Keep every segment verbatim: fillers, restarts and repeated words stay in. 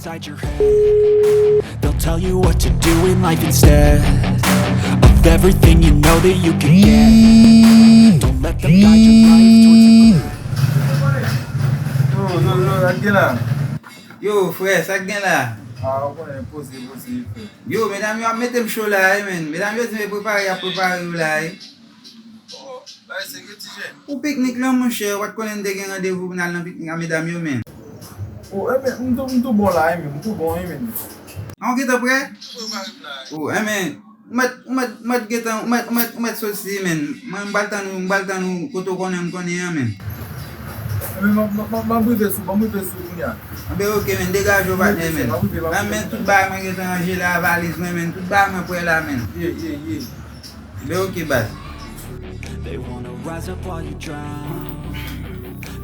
Inside your head. They'll tell you what to do in life instead of everything you know that you can get. Don't let them guide your life towards a career. Yo, yo, yo, sa k gen la? Yo, frè, sa k gen la? Ah, ou konnen, poze, poze, frè. Yo, medam yo ap mete m cho la, wi, men. Medam yo di m e prepare y ap prepare yo la, wi. Oh, bagay serye, ti jèn. Pou piknik lan, monchè, ou pa t konnen n te gen randevou pou n al nan piknik a medam yo, men. Oh, enben, m tou, m tou bon la, enben, m tou bon, enben. An, ou gentan prè? M prepare m la. Oh, enben, ou mèt, ou mèt, ou mèt gentan, ou mèt, ou mèt, ou mèt soti, men. Mwen, m pral tann ou, m pral tann ou, kote ou konnen m konnen an, men. Enben, m, m, m, m ap rive sou, m ap rive sou kounye a. Enben, oke, men, degaje w, patnè, men. M ap rive, m ap rive. Men, men, tout bagay mwen gentan ranje la, valiz mwen, men, tout bagay mwen prè la, men. Ye, ye, ye. Be oke, baz. They wanna rise up while you drown.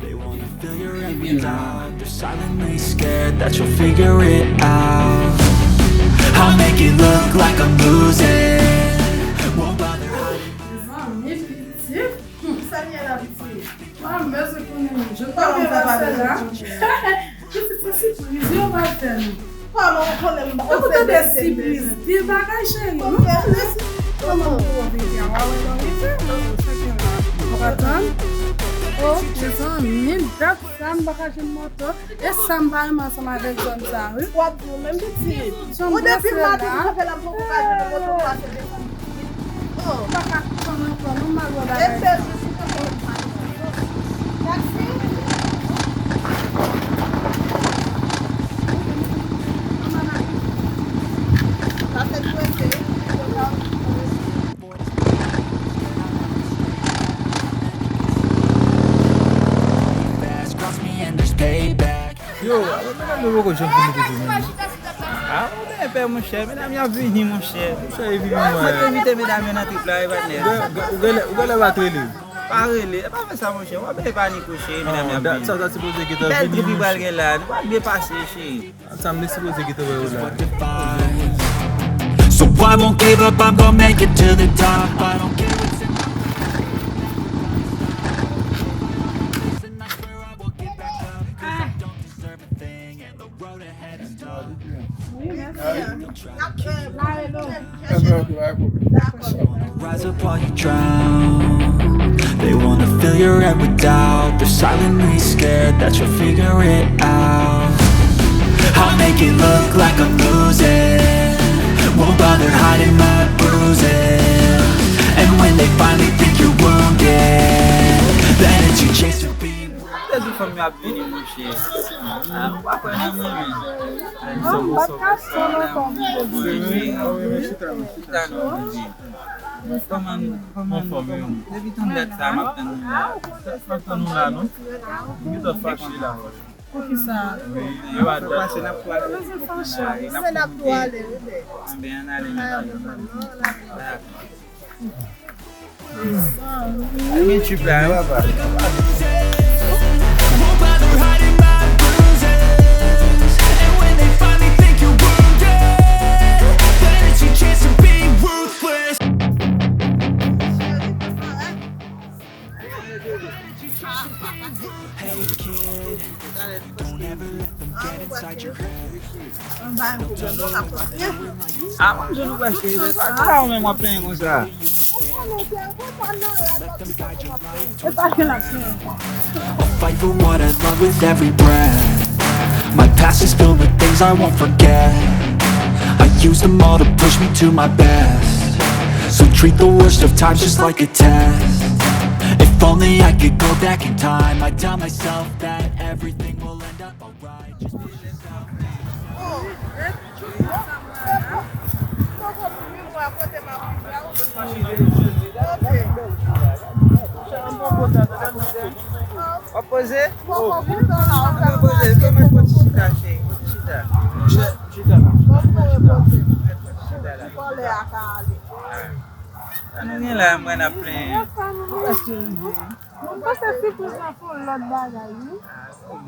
They wanna fill your head with doubt. They're silently scared that you'll figure it out. I'll make it look like I'm losing. Won't bother hiding. Mezanmi, pitit. Sa l ye la, pitit? Mwen bezwen konnen menm. Jan w pa wè m fè pale la. Pitit, se sipriz yo pral fè nou. Kòman w konnen m pa... Ou tande sipriz? Gen bagay, cheri. Nou pral fè sipriz. Kòman pou w vini a? W a wè lè w rive. Ou pa tann? Oh, mezanmi, dat sa m pa ka jwenn moto. E sa m pa renmen ansanm avèk zòn sa, wi. W ap di w menm pitit. Ou depi maten m kanpe la, m poko ka jwenn moto pou pase devan. Oh. M pa ka tann ankò, non, m al wè bagay sa. Yo, alò medam yo poko janm vini toujou menm. Ah, ou byen pè, monchè. Medam y ap vini, monchè. Monchè, e vini, mwen. Mwen te envite medam yo nan trip la, wi, patnè. Ou gen, ou gen, ou genlè pa t rele. Pa rele. E pa fè sa, monchè. W ap byen panike, cheri, medam y ap vini. Sa, sa sipoze gentan vini, monchè. Bèl trip li pral gen la. Nou pral byen pase, cheri. Sa m te sipoze gentan wè yo la. So I won't give up, I'm gonna make it to the top. I don't care what's in my way. Listen, I swear I will get back up, 'cause I don't deserve a thing, and the road ahead is dark. Wi, mèsi. Rise up while you drown. They wanna fill your head with doubt. They're silently scared that you'll figure it out. I'll make it look like I'm losing. Won't bother hiding my bruises. And when they finally think you're wounded, then it's your chance to be. Mwen te di fanm yo ap vini, monchè. Ah, ou pa kwè nan mwen, men. Ah, m pa t ka tann ankò, m te di. Wi, wi, wi, chita, chita, non, m di. Kòman, kòman, kòman? Depi tann dat sa, m ap tann nou la. M ap tann nou la, non. M gentan fache la. Poukisa? Wi, yo pa dat. Pase n ap pwale. Pase n ap pwale, wi, men. Anben, ann ale, ann ale. Dakò. Ay, men trip la, wi, papa. Hey kid, don't ever let them get inside your head. Ah, mwen, m jwenn ou prèske rive. Sa, sa ou menm w ap plenyen konsa? Let them guide your life. I'll fight for what I love with every breath. My past is filled with things I won't forget. I use them all to push me to my best. So treat the worst of times just like a test. If only I could go back in time, I'd tell myself that everything will end up alright. Just be yourself. W ap poze? W ap poze? Fè mwen fè ti chita, cheri. Fè ti chita. Chita la. Chita la. Sa nou gen la, mwen ap plenyen. Mwen panse sipriz lan se yon lòt bagay, wi. Ah, ok.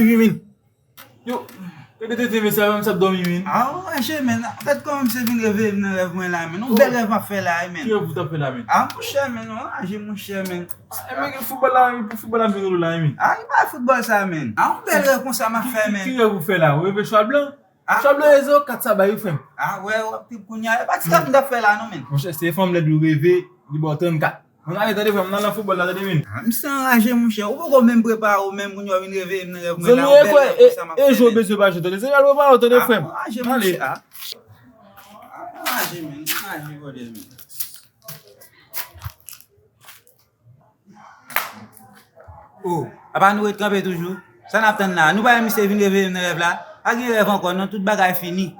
Tete, men. Yo, gade tete, men sa, men sa ap dòmi, men. Ah, anraje, men. Gad kòman misye vin reveye m nan rèv mwen la, men. Yon bèl rèv m ap fè la, men. Ki rèv ou t ap fè la, men? Ah, monchè, men, anraje, monchè, men. E, men, foutbòl la, men, pou foutbòl la, men, la, men. Ah, ki bagay foutbòl sa, men? Ah, yon bèl rèv konsa m ap fè, men. Ki rèv ou fè la? Ou reve chwal blan? Ah. Chwal blan, rezo, kat sa bay ou, frè m. Ah, wè, w ap trip kounye a. E pa ti kap m t ap fè la, non, men. Monchè, se fanm lèd ou reve, li ba w trannkat. Mwen ale, tande, frè m, nan, nan foutbòl la, tande, men. Ah, misye anraje, monchè. Ou poko menm prepare w menm, kounye a w vin reveye m nan rèv mwen la. Zanmi, e kwè, e, e jwe bezwen pa jwe, tande. Se al prepare w, tande, frè m. Anraje, monchè. Ah, anraje, men. Anraje, vòlè, men. Oh, apa nou ret kanpe toujou? Sa n ap tann la? Nou pa wè misye vin reveye m nan rèv la? Pa gen rèv ankò, non, tout bagay fini.